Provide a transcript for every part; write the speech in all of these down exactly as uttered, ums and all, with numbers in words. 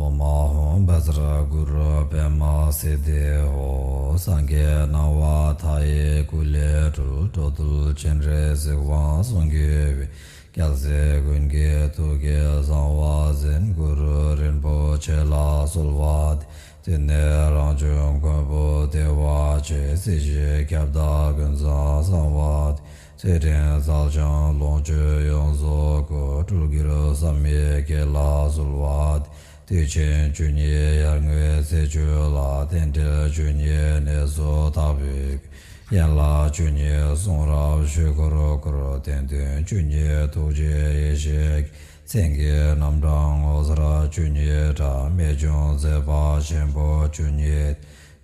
མ་ཧོ་བཛྲ་གུ་རུ་པདྨ་སིདྡྷི་ཧོ། སངས་རྒྱས་སྣང་བ་མཐའ་ཡས་སྐུ་ལས་སྤྲུལ། འགྲོ་འདུལ་སྤྱན་རས་གཟིགས་དབང་གསུང་གི་བའི། རྒྱལ་སྲས་ཀུན་གྱི་ཐུགས་ཀྱི་གསང་བ་འཛིན། གུ་རུ་རིན་པོ་ཆེ་ལ་གསོལ་བ་འདེབས། དེ་ནས་རང་བྱུང་ཁམས་ཕྲ་མོ་བདེ་བ་ཆེ། སྲིད་ཞིའི་ཁྱབ་བདག་ཀུན་བཟང་གསང་བ་འདེབས། ཚུལ་ཁྲིམས་རྩལ་འཆང་ལོངས་སྤྱོད་ཡོངས་རྫོགས་སྐུ། སྤྲུལ་སྒྱུར་བསམ་ཡས་བརྒྱད་ལ་གསོལ་བ་འདེབས། དུས་ཆེན་བཅུ་གཉིས་ཡར་ངོའི་ཚེས་བཅུ་ལ། རྟེན་འབྲེལ་བཅུ་གཉིས་གནས་སུ་དག་པའི་ཡན་ལག་བཅུ་གཉིས་གསུང་རབ་ཆོས་འཁོར་བསྐོར། བསྟན་དོན་བཅུ་གཉིས་ཐུགས་རྗེའི་ཡེ་ཤེས་ཀྱི། མཚན་གྱི་རྣམ་གྲངས་ངོ་མཚར་བཅུ་གཉིས་སྒྲ། རྨད་བྱུང་མཛད་པ་ཆེན་པོ་བཅུ་གཉིས།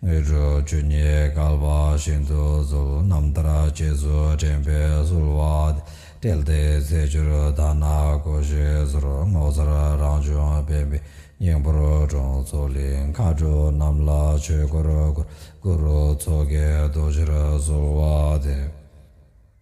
དངོས་གྲུབ་བཅུ་གཉིས་བསྐལ་པ་ཤིན་ཏུ between། རྣམ་ཐར་རྗེས་སུ་དྲན་པས་གསོལ་བ་འདེབས། སྤྲུལ་པའི་ཚེས་བཅུར་དྷ་ན་ཀོ་ཤའི་ཟུར། ངོ་མཚར་རང་བྱུང་པདྨའི་སྙིང་པོར་འཁྲུངས། མཚོ་གླིང་མཁའ་འགྲོ་རྣམས་ལ་ཆོས་འཁོར་བསྐོར། གུ་རུ་མཚོ་སྐྱེས་རྡོ་རྗེར་གསོལ་བ་འདེབས།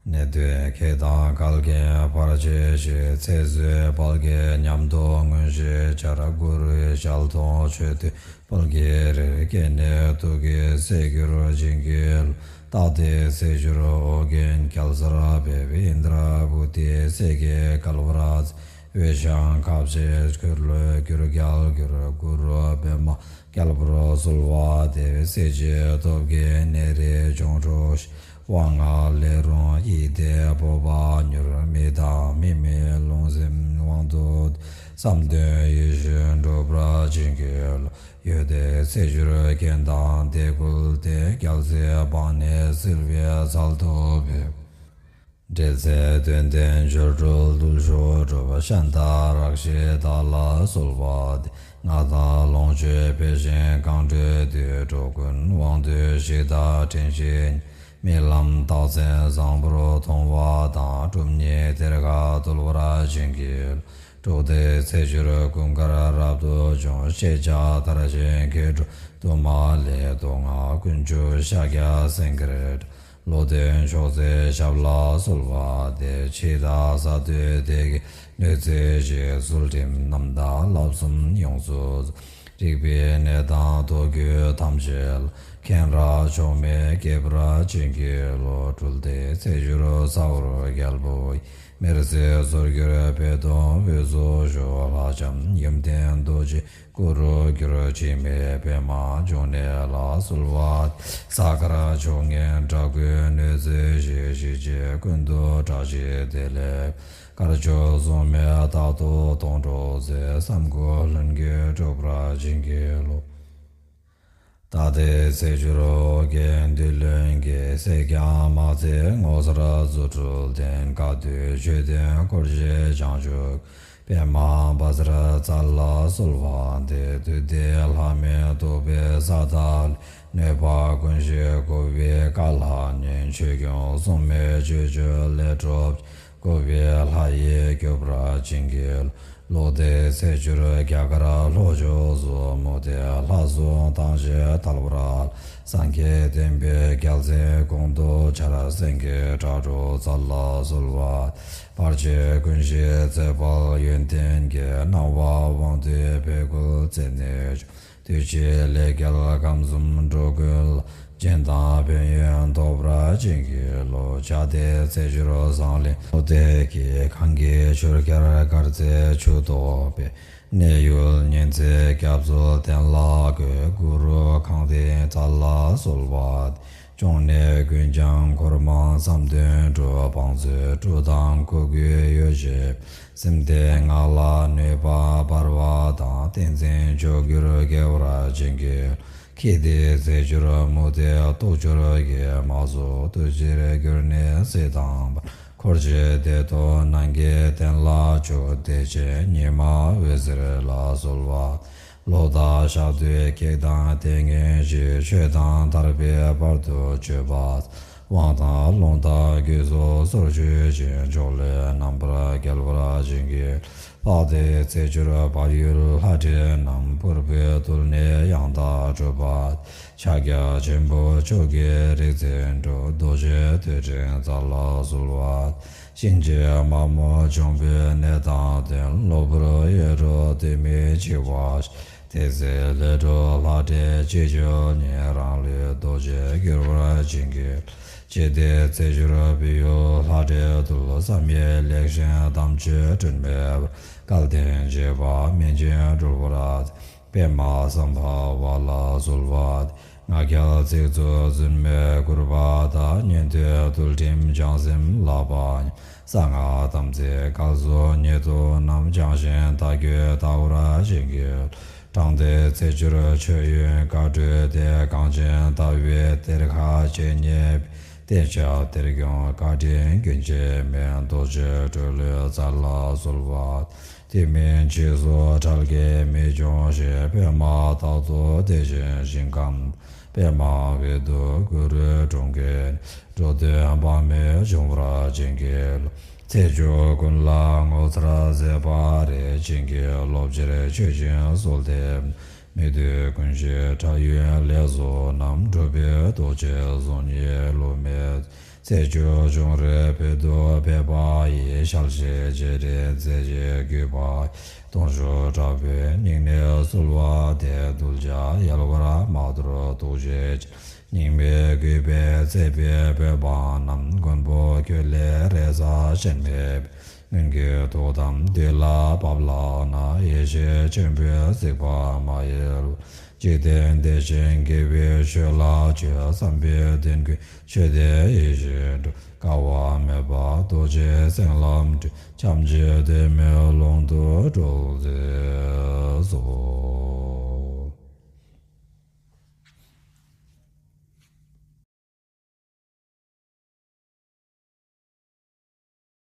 ནད་གདོན་བགེགས་དང་འགལ་རྐྱེན་བར་ཆད་ཞི། ཚེ་བསོད་དཔལ་གྱི་ཉམས་རྟོགས་མངོན་ཤེས་འཆར། གུ་རུའི་ཞལ་མཐོང་མཆོད་བསྟོད་དཔལ་གྱི་རིར། སྐྱེ་གནས་དུག་གིས་བསད་གྱུར་བྱིན་གྱིས་རློབས། རྟག་བདེའི་ཚེས་བཅུར་ཨོ་རྒྱན་རྒྱལ་སར་ཕེབས། ཨིནྡྲ་བྷུ་ཏི་སྲས་ཀྱི་བསྐལ་པར་མཛེས། འོད་ཞང་ཁ་བྱེའི་འཁོར་ལོས་སྒྱུར་རྒྱལ་གྱུར། གུ་རུ་པདྨ་རྒྱལ་པོར་གསོལ་བ་འདེབས། གསད་བྱའི་སྟོབས་ཀྱིས་ནད་རིགས་གྱོང་ཁྲོ་ཞི། དབང་ལྔ་ལས་རུང་ཡིད་བདེ་སྤོབས་པ་མྱུར། མི་དང་མི་མིན་རླུང་སེམས་དབང་དུ་འདུས། བསམ་དོན་ཡིད་བཞིན་འགྲུབ་པར་བྱིན་གྱིས་རློབས། ཡོན་ཏན་ཚེས་བཅུར་རྒྱན་དང་ལྡན་བཀུག་སྟེ། རྒྱལ་སྲིད་འབངས་ནི་བསིལ་བའི་ཚལ་དུ་ཕེབས། འབྲེལ་ཚད་དོན་ལྡན་སྦྱོར་སྒྲོལ་བརྟུལ་ཞུགས་གྲུབ། ཤཱནྟ་རཀྵི་ཏ་ལ་གསོལ་བ་འདེབས། ངག་དང་ལོངས་སྤྱོད་འཕེལ་ཞིང་རྐང་གྲུས་འདུས། འགྲོ་ཀུན་དབང་སྡུད་ཞི་དང་དྲན་ཤེས་ཉིད། རྨི་ལམ་རྟགས་མཚན་བཟང་པོར་མཐོང་བ་དང་། གྲུབ་བརྙེས་གཏེར་ཁ་བརྟོལ་བར་བྱིན་གྱིས་རློབས། དྲུག་སྡེའི་ཚེས་བཅུར་ཀུན་དགར་རབ་ཏུ་བྱུང་། ཤེས་བྱ་མཐར་ཕྱིན་མཁས་གྲུབ་དུ་མ་ལས། མདོ་སྔགས་ཀུན་སྤྱོད་ཤཱཀྱ་སེང་གེར་གྲགས། བློ་ལྡན་མཆོག་སྲེད་ཞབས་ལ་གསོལ་བ་འདེབས། འཆི་བདག་གསད་གཏོད་བདེ་དགེ་གནོད་འཚེ་ཞི། ཚུལ་ཁྲིམས་རྣམ་དག་བསླབ་གསུམ་ཡོངས་སུ་རྫོགས། རིག་པའི་གནས་དང་མདོ་རྒྱུད་ཐམས་ཅད་ལ། མཁྱེན་རབ་མཆོག་མེད་སྐྱེ་བར་བྱིན་གྱིས་རློབས། སྤྲུལ་པའི་ཚེས་བཅུར་ས་འོག་རྒྱལ་པོ་ཡི། མེར་སྲེག་ཟོར་གྱུར་བེ་དོང་དབུས་སུ་བཞུགས། ལྷ་ལྕམ་ཡུམ་བརྟན་རྡོ་རྗེ་གུ་རུ་གྱུར། འཆི་མེད་པདྨ་འབྱུང་གནས་ལ་གསོལ་བ་འདེབས། ས་གར་མཆོག་ངན་དགྲ་རྒོད་གནོད་འཚེ་ཞི། ཞི་བྱེད་ཀུན་ཏུ་བཀྲ་ཤིས་བདེ་ལེགས། དཀར་ཕྱོགས་སྲུང་མས་རྟག་ཏུ་སྡོང་གྲོགས་མཛད། བསམ་དགུ་ལྷུན་གྱིས་གྲུབ་པར་བྱིན་གྱིས་རློབས། རྟག་བདེའི་ཚེས་བཅུར་ཨོ་རྒྱན་བདུད་བློན་གྱིས། བསད་ཀྱང་མ་ཚད་ངོ་མཚར་རྫུ་འཕྲུལ་ལྡན། བཀའ་སྡོད་མཆོད་རྟེན་འཁོར་བཅས་བྱང་ཆུབ། པདྨ་བཛྲ་རྩལ་ལ་གསོལ་བ་འདེབས། བདུད་སྡེ་ལྷ་མིན་གདུག་པའི་ས་དག་ལས། གནོད་པ་ཀུན་ཞི་འགུགས་པའི་བཀའ་ལ་ཉན། ཆོས་སྐྱོང་སྲུང་མས་སྤྱོད་བཅུག་ལས་སྒྲུབ་ཅིང་། འགུགས་པའི་ལྷ་ཡིས་སྐྱོབ་པར་བྱིན་གྱིས་རློབས། ལོག་སྟེ་ཚེས་བཅུར་རྒྱ་གར་ལྷོ་ཕྱོགས་སུ། མུ་སྟེགས་ལྷ་སྲུང་དང་བཅས་ཐལ་བར་བརླག། སངས་རྒྱས་བསྟན་པའི་རྒྱལ་མཚན་གོང་དུ་འཕྱར། སེང་གེ་སྒྲ་སྒྲོགས་རྩལ་ལ་གསོལ་བ། བར་ཆད་ཀུན་ཞི་རྩེ་དཔལ་ཡོན་ཏན་གྱི། སྣང་བ་དབང་སྡུད་བེ་ཀུལ་རྩེ་ནས་བྱུང་། དུས་ཕྱིས་ལས་རྒྱལ་ཁམས་གསུམ་འགྲོ་ཀུན་ལ། སྦྱིན་དང་ཕན་ཡོན་ཐོབ་པར་བྱིན་གྱིས་རློབས། བྱ་དེ་ཚེས་བཅུར་ཟངས་གླིང་མུ་སྟེགས་ཀྱི། གངས་ཀྱི་ཆུ་རྐྱལ་དཀར་རྩེ་ཆུ་ཐོགས་པའི། གནས་ཡུལ་ཉི་ཚེ་སྐྱབས་འཚོལ་བསྟན་ལ་འགོད། གུ་རུ་ཁང་སྟེང་རྩལ་ལ་གསོལ་བ། སྐྱོང་གནས་ཀུན་བྱང་འཁོར་མང་བསམ་དོན་འགྲུབ། བང་མཛོད་བཀྲུ་དང་བཀུག་གུས་ཡོ་བྱད། སེམས་སྡེ་ལྔ་ལ་གནོད་པ་སྦར་བ་དང་། ཏིང་འཛིན་མཆོག་གྱུར་དགེ་བར་བྱིན་གྱིས། འཁྱིལ་ཏེ་ཚེས་བཅུར་མུ་སྟེགས་གཏོར་གྱུར་གྱི། མ་སོགས་དུས་ཕྱིས་གྱུར་ནས་སྲིད་དང་བར། འཁོར་བཅས་བདེ་ཏོག་ནམ་མཁའི་སྟེང་ལ་བཞུགས། བདེ་ཆེན་ཉི་མ་འོད་ཟེར་ལ་གསོལ་བ། ལོ་དང་ཞག་དུས་བགེགས་དང་ལྟས་ངན་ཞི། ཆོས་དང་ཐར་པའི་བར་དུ་གཅོད་པ། དབང་དང་ལུང་དང་རྒྱུད་སོ་སོར་ཆོས་ཅན། ཕྱོགས་ལས་རྣམ་པར་རྒྱལ་བར་བྱིན་གྱིས། ལྷག་སྟེ་ཚེས་བཅུར་བལ་ཡུལ་ལྷ་འདྲེ་རྣམས། ཕུར་བུའི་རྡུལ་ནི་ཡང་དག་གྲུབ་པ། ཕྱག་རྒྱ་ཆེན་པོ་མཆོག་གི་རིག་འཛིན་གྲུབ། རྡོ་རྗེ་ཐོད་ཕྲེང་རྩལ་ལ་གསོལ་བ། གཤིན་རྗེ་དམག་མོ་འབྱུང་པོའི་ནད་དང་ལྡན། གློ་བུར་གཡོ་འགུལ་སྡེ་མིག་འཆི་བ། དེ་ཚེ་ལྷོ་འབྲུག་ལྷ་འདྲེ་ཆོས་སྐྱོང་ཉིད། རང་ལུས་རྡོ་རྗེར་བསྒྱུར་བར་བྱིན་གྱིས་རློབས། ཅི་སྟེ་རྩེ་སྦྱོར་བོད་ཡུལ་ལྷ་འདྲེ་བཏུལ། བསམ་ཡས་ལེགས་བཞེངས་དམ་ཆོས་སྒྲོན་མེ་འབར། སྐལ་ལྡན་བྱེ་བ་སྨིན་ཅིང་སྒྲོལ་བར་མཛད། པདྨ་སམ་བྷ་ཝ་ལ་གསོལ་བ་འདེབས། ང་རྒྱལ་ཚིག་རྩུབ་རྫུན་མས་གོས་པ་དག་ཉན་ཐོས་ཚུལ་ཁྲིམས་བྱང་སེམས་བསླབ་པ་ཉམས། གསང་སྔགས་དམ་ཚིག་སྐལ་བཟང་ཉེར་བསྡུ་རྣམས། བྱང་ཞིང་དག་རྒྱུའི་ལྟ་བར་བྱིན་གྱིས་རློབས། དྲང་སྟེ་རྩེ་སྦྱོར་མཆོད་ཡོན་བཀའ་བགྲོས་ཏེ། གངས་ཅན་ཟླ་བའི་གཏེར་ཁ་ཇི་སྙེད་པའི། བསྟེན་བྱ་གཏེར་སྐྱོང་བཀའ་དྲིན་རྒྱུན་ཆད་མེད། རྡོ་རྗེ་གྲོ་ལོད་རྩལ་ལ་གསོལ་བ། དེ་མིན་འཆི་སོགས་བྲལ་གྱིས་མི་འབྱུང་ཞིང་། པདྨ་རྟག་ཏུ་བདེ་ཞིང་ཞིང་ཁམས། པདྨ་འོད་དུ་གུ་རུ་འཁྲུངས་ཀྱིས། འགྲོ་དོན་དཔག་མེད་འབྱུང་བར་བྱིན་གྱིས་རློབས། རྩེ་སྦྱོར་ཀུན་ལ་ངོ་མཚར་མཛད་པ་རེད། བྱིན་གྱིས་རློབས་ཕྱིར་མཆོད་ཅིང་གསོལ་འདེབས། མི་འདོད་ཀུན་ཞིག་དགྲ་ཡོད་ལས་བཟོ་རྣམས། འགྲོ་བའི་འདུ་བྱེད་གཟུགས་བརྙན་བསླུ་མེད། རྩེ་སྦྱོར་བྱུང་རིམ་བོད་དུ་ཕེབས་པ་ཡི། ཞལ་བཞེས་རྗེས་དྲན་མཛད་ཅིང་གུས་པ་ཡིས། གདུང་ཤུགས་དྲག་པོས་སྙིང་ནས་གསོལ་བ་འདེབས། གདུལ་བྱ་ཡལ་བར་མ་དོར་ཐུགས་རྗེ་ཅན། སྙིགས་མའི་གུས་པས་བརྩེགས་པའི་བོད་འབངས་རྣམས། མགོན་པོ་ཁྱོད་ལས་རེ་ས་གཞན་མེད་པས། སྔོན་གྱི་ཐུགས་དམ་དུས་ལ་བབས་ལགས་ན། ཡེ་ཤེས་ཆེན་པོས་གཟིགས་པ་མ་གཡེལ་བར། འཇིག་རྟེན་བདེ་ཞིང་དགེ་བའི་ཆོས་ལ་སྤྱོད། བསམ་པའི་དོན་ཀུན་ཆོས་དེ་ཡིད་བཞིན་འགྲུབ། དཀའ་བ་མེད་པར་རྡོ་རྗེ་སེམས་ལམ་སྒྲོན། བྱམས་བརྩེ་ལྡན་མིའི་ཀློང་དུ་གྲོལ་མཛད་སོ།